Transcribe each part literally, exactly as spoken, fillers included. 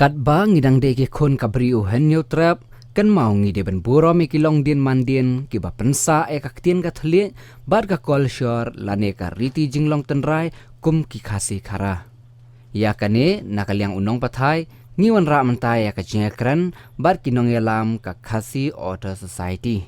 Katba ngi dang dei ki khun ka Bri u Hynñiewtrep, kynmaw ngi dei ban burom ïa ki longdien mandien kiba pynsah ïa ka ktien ka thylliej bad ka kolshor lane ka riti jinglong tynrai kum ki Khasi Khara. Ïa kane, na ka liang u nongpathai, ngi wanrah mynta ïa ka jingïakren bad ki nongïalam ka Khasi Author Society.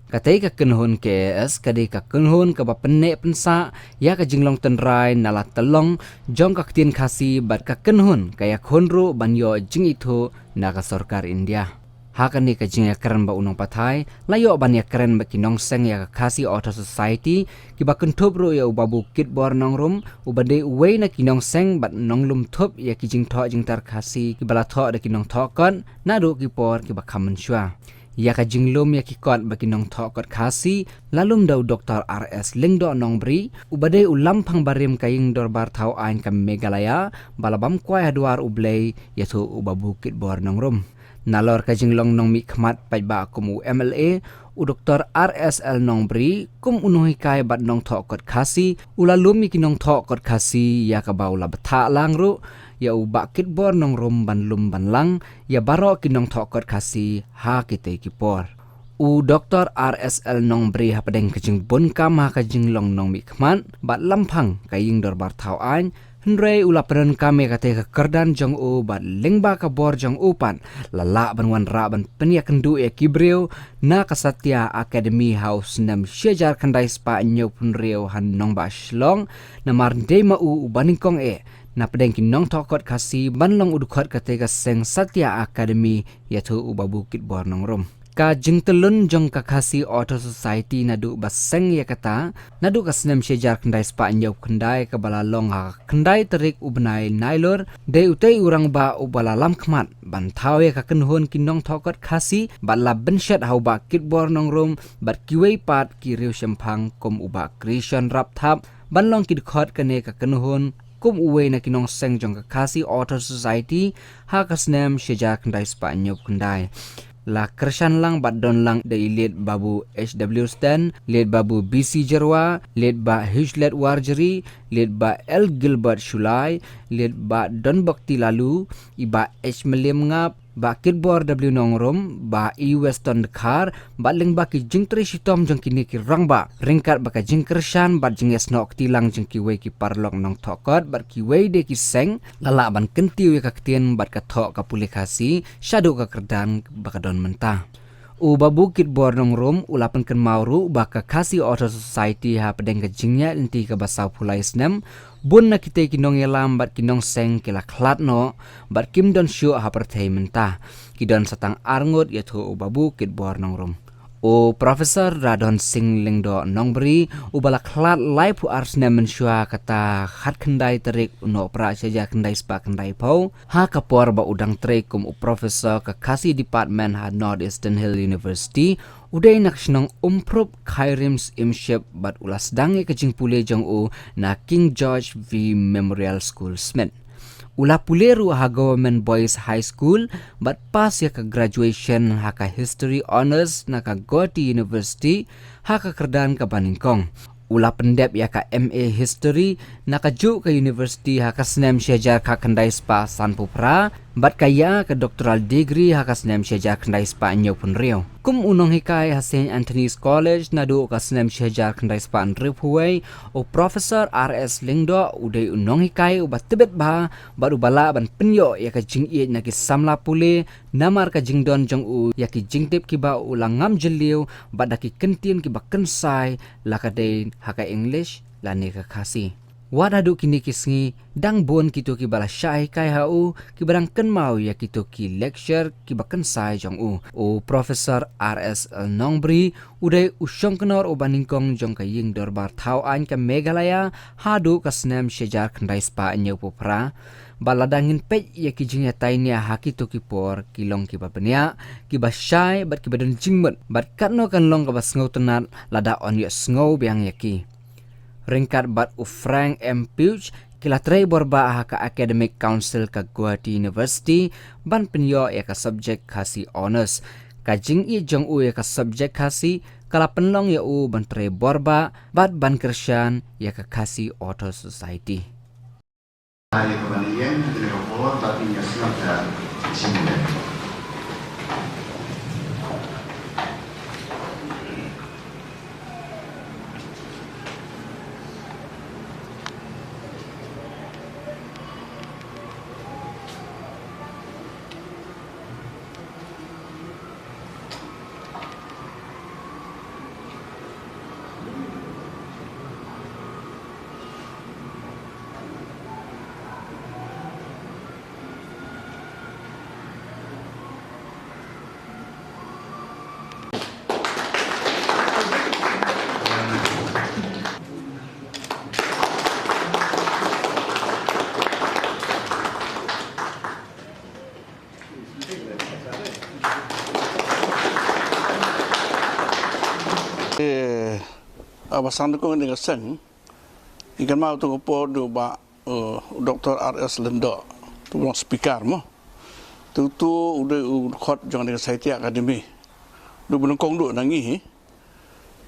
Katei ka kynhun K A S ka dei ka kynhun kaba pynneh pynsah ïa ka jinglong tynrai na la tyllong jong ka ktien Khasi bad ka kynhun ka ïakhun ruh ban ïoh jingithuh na ka sorkar India. Ha kane ka jingïakren bad u nongpathai, la ïoh ban ïakren bad ki nongseng ïa ka Khasi Author Society, kiba kynthup ruh ïa u Babu Kitbor Nongrum, uba dei uwei na ki nongseng bad nonglum thup ïa ki jingthoh jingtar Khasi kiba la thoh da ki nongthoh kot naduh ki por kiba kham mynshuwa. Ïa ka jinglum ïa ki kot bad ki nongthoh kot Khasi la lum da u Doktor R S Lyngdoh Nongbri, uba dei u lamphang barim ka Ïing Dorbar Thaw Aiñ ka Meghalaya, ba la bam kwai ha dwar U Blei ïathuh u Babu Kitbor Nongrum. Nalor ka jinglong nongmihkhmat paidbah kum u M L A, u Doktor R S L Nongbri, kum u nonghikai bad nongthoh kot Khasi, u la lum ïa ki nongthoh kot Khasi, ïa kaba u la bthah lang ruh ïa u Bah Kitbor Nongrum ban lum ban lang ïa baroh ki nongthoh kot Khasi ha kitei ki por. U Doktor R S L Nongbri hapdeng ka jingbun kam ha ka jinglong nongmihkhmat bad lamphang ka Ïing Dorbar Thaw Aiñ, hynrei u la pyndonkam ïa katei ka kyrdan jong u bad lyngba ka bor jong u pat la lah ban wanrah ban pynïakynduh ïa ki briew na ka Satya Academy ha u snem shi hajar khyndai spah hynñiewphew hynriew ha nongbah Shillong, namar dei ma u uba nyngkong eh na pdeng ki nongthoh kot Khasi ban long u dkhot katei ka seng Satya Academy, ïathuh u Babu Kitbor Nongrum. Ka jingtyllun jong ka Khasi Author Society naduh ba seng ïa kata, naduh ka snem shi hajar khyndai spah hynñiewphew khyndai kaba la long ha ka khyndai tarik u bnai Nailur, dei utei u rangbah uba la lamkhmat ban thaw ïa ka kynhun ki nongthoh kot Khasi bad la bynshet ha u Bah Kitbor Nongrum bad kiwei pat ki riewshemphang kum u Bah Krishon Rapthap ban long ki dkhot kane ka kynhun kum uwei na ki nongseng jong ka Khasi Author Society ha ka snem shi hajar khyndai spah hynñiewphew khyndai. La kyrshan lang bad don lang da i Late Babu H W Sten, Late Babu B C Jyrwa, Late Bah Hughlett Warjri, Late Bah L Gilbert Shullai, Late Bah Donbokti Laloo, i Bah H Mylliemngap, Bah Kitbor W Nongrum, Bah E Weston Dkhar, bad lyngba ki jingtrei shitom jong kine ki rangbah, ryngkat bad ka jingkyrshan bad jingïasnoh kti lang jong kiwei ki paralok nongthoh kot bad kiwei de ki seng, la lah ban kyntiew ïa ka ktien bad ka thoh ka pule Khasi shaduh ka kyrdan ba ka don mynta. U Babu Kitbor Nongrum u la pynkynmaw ruh ba ka Khasi Author Society hapdeng ka jingïaid lynti kaba sawphew lai snem, bun na kitei ki nongïalam bad ki nongseng ki la khlad noh bad kim don shuh ha pyrthei mynta. Ki don sa tang arngut, ïathuh u Babu Kitbor Nongrum. U Professor Radhon Singh Lyngdoh Nongbri, uba la khlad laiphew ar snem mynshuwa kata khatkhyndai tarik u Nohprah shi hajar khyndai spah khyndaiphew, ha ka por ba u dang trei kum u professor ka Khasi Department ha North Eastern Hill University, u dei na ka shnong Umphrup, Khyrim Syiemship bad u la sdang ïa ka jingpule jong u na King George V Memorial School, Smit. U la pule ruh ha Government Boys High School bad pass ïa ka graduation ha ka History Honours na ka Gauhati University ha ka kyrdan kaba nyngkong. U la pyndep ïa ka M A History na kajuh ka university ha ka snem shi hajar khatkhyndai spah sanphew phra bad ka ïa ka doctoral degree ha ka snem shi hajar khyndai spah hynñiewphew hynriew. Kum u nonghikai ha Saint Anthony's College naduh ka snem shi hajar khyndai spah hynriewphew wei, u Professor R S Lyngdoh u dei u nonghikai uba tbit bha bad uba lah ban pynïoh ïa ka jingïeit na ki samla pule, namar ka jingdon jong u ïa ki jingtip kiba u la ngam jylliew bad da ki kyntien kiba kynsai, la ka dei ha ka English lane ka Khasi. Wat haduh kine ki sngi dang bun kito kiba la shah hikai ha u, kiba dang kynmaw ïa kito ki lecture kiba kynsai jong u. U Professor R S L Nongbri u dei u shongknor uba nyngkong jong ka Ïing Dorbar Thaw Aiñ ka Meghalaya haduh ka snem shi hajar khyndai spah hynñiewphew phra. Bad lada ngin peit ïa ki jingïatainia ha kito ki por, ki long kiba bniah, kiba shai bad kiba don jingmut, bad katno kan long kaba sngewtynnat lada yn ïohsngew biang ïa ki. Ryngkat bad u Frank M Puig, ki la trei borbah ha ka Academic Council ka Gauhati University ban pynïoh ïa ka subject Khasi Honours. Ka jingïeit jong u ïa ka subject Khasi ka la pynlong ïa u ban trei borbah bad ban kyrshan ïa ka Khasi Author Society. Ai ka ban ïeng, ka dei ka por, ta phi ïa sngap da, sngap da. Eh, aba sangdukong ïa kane ka seng, i kynmaw to ka por do ba, eh, Doktor R S Lyngdoh, to ba long speaker mo. To, to u dei u dkhot jong kane ka Sahitya Academy. Do ba nyngkong do na ngi hi.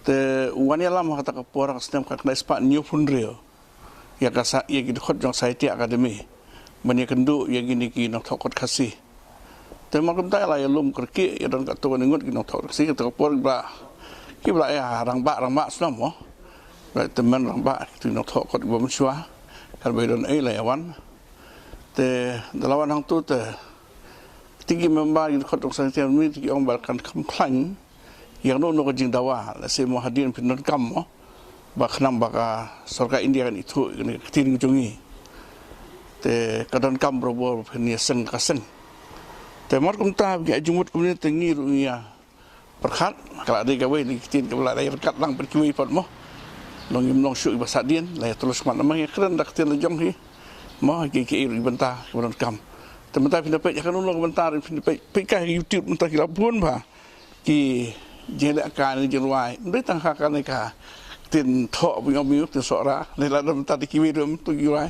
Te u wan ïalam ha kata ka por ha ka snem khatkhyndai spah hynñiewphew hynriew. Ïa ka sa, ïa ki dkhot jong Sahitya Academy ban ïakynduh ïa kine ki nongthoh kot Khasi. Te mar kumta la ïalum kyrkieh, ïa don katto katne ngut ki nongthoh kot Khasi, kata ka por ba ki ba la ïa rangbah, rangbah snem mo. Ba tymmen rangbah ki nongthoh kot ba mynshuwa. Kaba ïadon ei la ïa wan. Te da la wan hangto te, te ki member ki dkhot jong Sahitya Academy te ki ong ba kan kham khlaiñ ïa kano kano ka jingdawa, lehse mo hadien phin donkam mo, ba khnang ba ka sorkar India kan ithuh ïa kane ka ktien ka jong ngi. Te ka donkam barabor phin ïa seng ka seng. Te mar kumta ki ïa jingmut kumne te ngi ruh ngi ïa pyrkhat, ka la dei kawei na ki ktien kaba la dei ryngkat lang bad kiwei pat mo. Long ngim long shuh kiba sahdien, la ïa tyrus khmat namar ngi kren da ka ktien la jong hi. Mo, ki, ki, ki bynta kiba donkam. Te mynta phin da peit ïa kano kano ka bynta ruh phin da peit, peit ka YouTube mynta ki la bun bha ki jingïaleh ka ne jingrwai. Ym dei tang ha kane ka ktien thoh ba ngi ong ba ngi ktien Sohra. Ne la da mynta da kiwei ruh mynta ki rwai.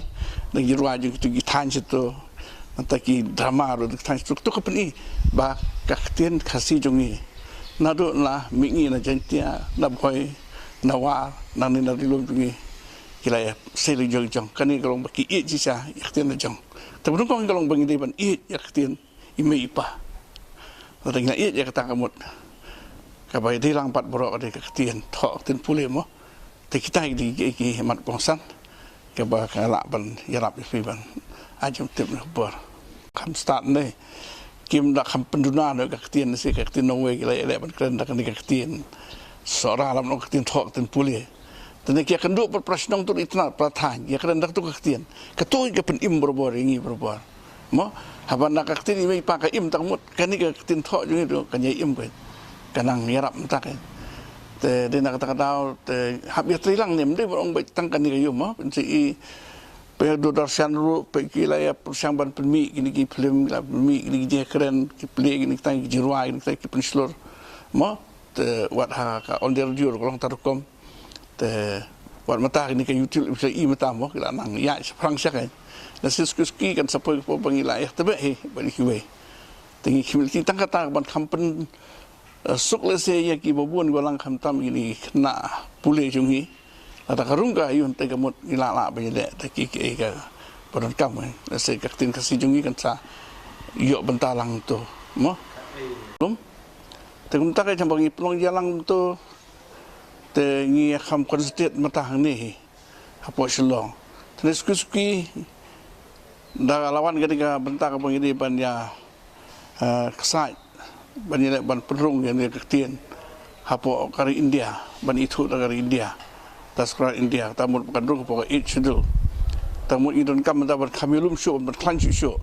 Da ki rwai jong kito ki thaiñ shito. Mynta ki drama ruh da ki thaiñ shito. To ka pyni ba ka ktien Khasi jong ngi, naduh na Mihngi, na Jaiñtia, na Bhoi, na War, nangne na Ri Lum jong ngi, ki la ïa sei la jong jong. Kane ka long ba ki ïeit shisha ïa ka ktien la jong. Te ba nyngkong ka long ba ngi dei ban ïeit ïa ka ktien i mei i pa. Lada ngi la ïeit ïa kata ka mut, kaba ïadei lang bad baroh ka dei ka ktien thoh, ka ktien pule mo. Te kita ki dei ki, ki mat kongsan kaba ka lah ban ïarap ïa phi ban ai jingtip na ka por. Kham stad ne kim da kham pynduna ne ka ktien, ne shi ka ktien nongwei ki la ïaleh ban kren da kane ka ktien Sohra, lym long ka ktien thoh, ka ktien pule. Te ne ki ïakynduh bad para shnong, to itynnad para thaiñ, ïakren da kato ka ktien. Kato ka pynim barabor ïa ngi barabor. Mo, haba na ka ktien i mei i pa ka im, tang mut kane ka ktien thoh jong ngi ruh kan ïa im, ka, ka nang ïarap mynta ka. Te dei na kata ka daw te hap ïatrei lang ne, ym dei ban ong ba tang kane ka ïum mo. Pynsi i, peit Doordarshan ruh, peit ki la ïa pyrshang ban pynmih kine ki film, la pynmih kine ki jingkren, ki plie kine ki tang ki jingrwai, kine ki tang ki pynshlur. Mo, te wat ha ka All India Radio ruh ka long tang rukom. Te wat mynta kine ka YouTube, i mynta mo, ki la nang ïaid shaphrang sha ka. Lehse suki suki kan sa poi ka por ba ngi la ïa tbeh hi bad kiwei. Te ngi khmih lynti tang kata ban kham pyn, eh, suk lehse ïa kiba bun kiba lang, khamtam kine ki khynnah pule jong ngi. Lada ka rung ka ïoh te ka mut ngi lah lah ban ïaleh da ki, ki, kiba donkam, eh. Lehse ka ktien Khasi jong ngi kan sa ïoh bynta lang to mo. Lum. Te kumta ka jam ba ngi pynlong ïa lang to. Te ngi ïa kham concentrate mynta hangne hi hapoh Shillong. Te ne suki suki da la wan kane ka bynta kaba ngi dei ban ïa, eh, ksaid ban ïaleh ban pynrung ïa kane ka ktien hapoh ka ri India, ban ithuh da ka ri India, da sorkar India. Te mut ba kan rung hapoh ka Eighth Schedule. Te mut ngi donkam mynta ban kham ïalum shuh, ban khlaiñ shuh shuh.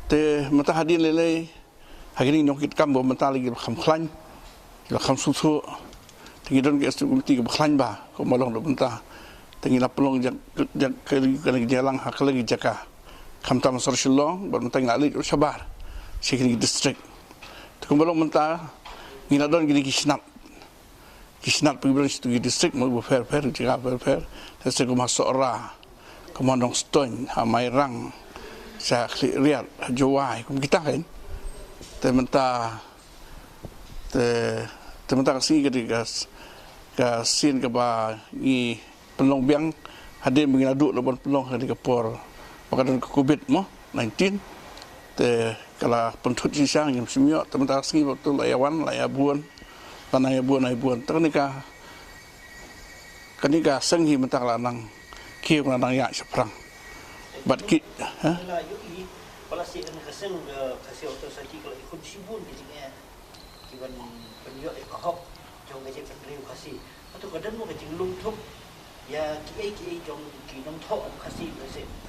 Te mynta hadien lei lei ha kine ki nongkitkam ba mynta la ki kham khlaiñ, ki la kham sngewthuh. Te ngi don ki executive committee kiba khlaiñ bha, kumba long da mynta. Te ngi la pynlong jaka, jaka, jaka, jaka lang ha kylleng ki jaka. Khamtam sor Shillong, bad mynta ngi la leit shabar sha kine ki district. Te kumba long mynta ngi la don kine ki snat. Ki snat pynban sha ki district mo, ba pher pher, jaka pher pher. Te sha kumba Sohra, kumba Nongstoiñ, ha Mairang, sha Khliehriat, ha Jowai, kum kita kan. Te mynta, te, te mynta ka sngi ka dei ka, ka sien kaba ngi pynlong biang, hadien ba ngi la duh la ban pynlong ha kane ka por Ba ka don ka covid mo, nineteen. Te ka la pynthut shisha, ngim shym ïoh, te mynta ka sngi ba tu la ïa wan, la ïa bun. La nang ïa bun, la ïa bun. Te kane ka, kane ka seng hi mynta ka la nang kiew, ka la nang ïaid shaphrang. Bad ki, ha? Ka la ïohi, ba la sdang ka seng ka Khasi Authors' Society ka la ikhun shibun ka jingeh. Ki ban pynïoh ïa ka hok jong ka jaitbynriew Khasi. Hato ka don mo ka jinglum thup ïa kiei kiei jong ki nongthoh Khasi Authors' Society?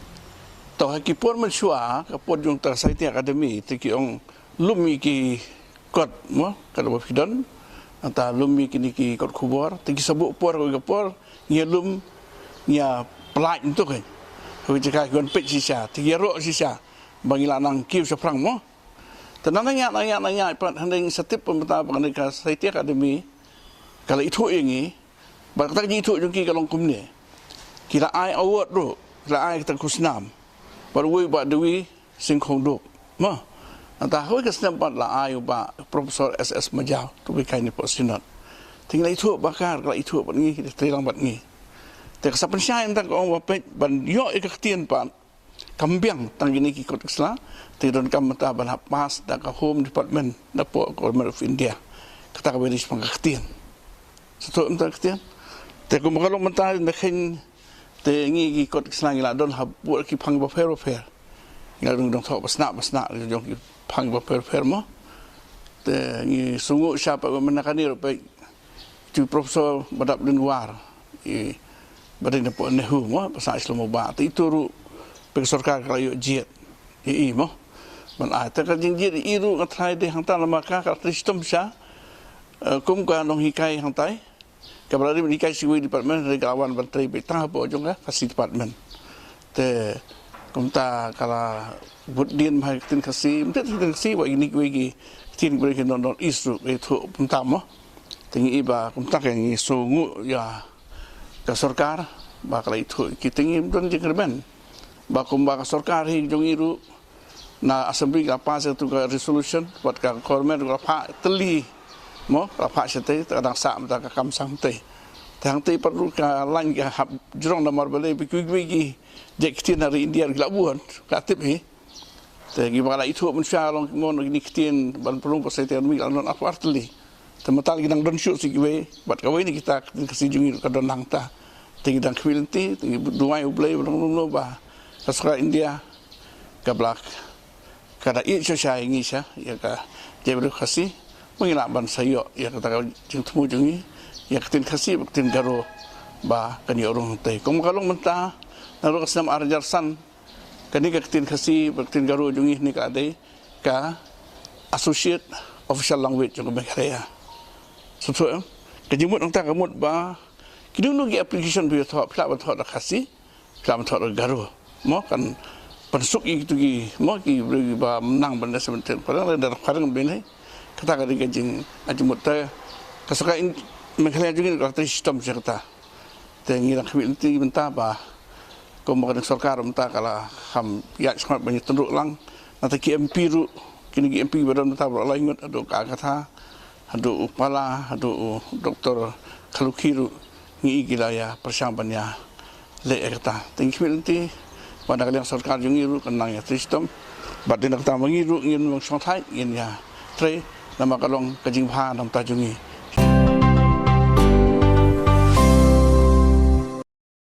To ha ki por mynshuwa, ka por jong ka Sahitya Akademi, te ki ong lum ïa ki kot mo, ka dei ba phi don. Nangta lum ïa kine ki kot khubor, te ki sa buh por, kawei ka por ngi ïa lum, ngi ïa pynlait ntu kein. Kawei ka jaka ki wan peit shisha, te ki ïaroh shisha ba ngi la nang kiew shaphrang mo. Te nang nang ïa, nang ïa, nang ïa pat, hynrei ngi sa tip pat mynta ba kane ka Sahitya Akademi ka la ithuh ïa ngi. Bad kata ka jingithuh jong ki ka long kumne. Ki la ai award ruh, ki la ai kata ka khusnam. Bad uwei u Bah Dewi Singh Khongduk. Mo. Nangta hawei ka snem pat la ai u Bah Professor S S Majaw, tu ba kai ne pok Synod. Te ngi la ithuh ba ka, ka la ithuh bad ngi, ki la trei lang bad ngi. Te ka sa pynshai mynta ka ong ba peit ban ïoh ïa ka ktien pat. Kam biang tang kine ki kot ki sla, te donkam mynta ban hap pass da ka Home Department, da pok Government of India. Kata kaba ïadei shaphang ka ktien. Sngewthuh mynta ka ktien. Te kumba ka long mynta na kheiñ, te ngi ki kot ki sla ngi la don ha bun ki phang bapher bapher. Ngi la don nongthoh ba sna ba sna jong ki phang bapher bapher mo. Te ngi sngewnguh sha pat ba mynta kane ruh peit, tu Professor Badap Ding War, i ba dei na pok NEHU mo, ba sah Islamabad. Te itu ruh peit ka sorkar ka la ïoh jied ïa i mo. Ban ai te ka jingjied ïa i ruh nga tharai dei hangta namar ka, ka la trei shitom sha, eh, kum ka nonghikai hangtai. Kaba la dei ban hikai sha kiwei department, hynrei ka la wan ban trei beit tang hapoh jong ka Khasi department. Te kumta ka la bud dien bha ïa ka ktien Khasi, ym dei ka ktien Khasi, ba kine kiwei ki ktien kiba dei ki North East ruh ka ithuh kumta mo. Te ngi i ba kumta ka ngi sngewnguh ïa ka sorkar ba ka la ithuh ïa ki, te ngim don jingkyrmen. Ba kumba ka sorkar hi jong ngi ruh na Assembly ka la pass ïa katu ka resolution, bad ka government ka la phah tylli mo, ka la phah shatei, te ka dang sah mynta ka kam sangtei. Te hangtei pat ruh ka lain ka hap jrong namar balei ba kiwei kiwei ki jait ktien na ri India ruh ki la bun, ka tip hi. Te kiba la ithuh mynshuwa long ki mon kine ki ktien ban pynrung ba Sahitya Akademi la don arphew ar tylli. Te mynta la ki dang don shuh sa kiwei, bad kawei na kita ka ktien Khasi jong ngi ruh ka don hangta. Te ngi dang khmih lynti, te ngi duwai U Blei ba long long ba ka sorkar India kaba la ka da ïeit shisha ïa ngi sha ïa ka jaitbynriew Khasi. Ba ngi lah ban sa ïoh ïa kata ka jingthmu jong ngi ïa ka ktien Khasi bad ka ktien Garo ba kan ïoh rung hangtei. Kum ka long mynta, naduh ka snem ar hajar san, kane ka ktien Khasi bad ka ktien Garo jong ngi ne ka dei ka associate official language jong ka Meghalaya. Sngewthuh em? Ka jingmut hangta ka mut ba kino kino ki application ba ïathoh, phi lah ban thoh da Khasi, phi lah ban thoh da Garo. Mo, kan pynsuk ïa kitu ki, mo, ki briew kiba nang ban leh seventeen, phareng leh da phareng bynei. Kata ka dei ka jing, ka jingmut te ka sorkar Meghalaya jong ngi ka la trei shitom sha kata. Te ngi dang khmih lynti mynta ba kumba ka sorkar mynta ka la kham ïaid shakhmat ban ïatynruh lang. Nangta ki MP ruh, kine ki MP ba don mynta ba la lai ngut, haduh ka Agatha, haduh u Pala, haduh u Doktor Kharlukhi ruh, ngi i ki la ïa pyrshang ban ïa leh ïa kata. Te ngi khmih lynti ba na ka liang sorkar jong ngi ruh kan nang ïa trei shitom. Bad dei na kata ma ngi ruh ngin ym shongthait, ngin ïa trei namar ka long ka jingbha na bynta jong ngi.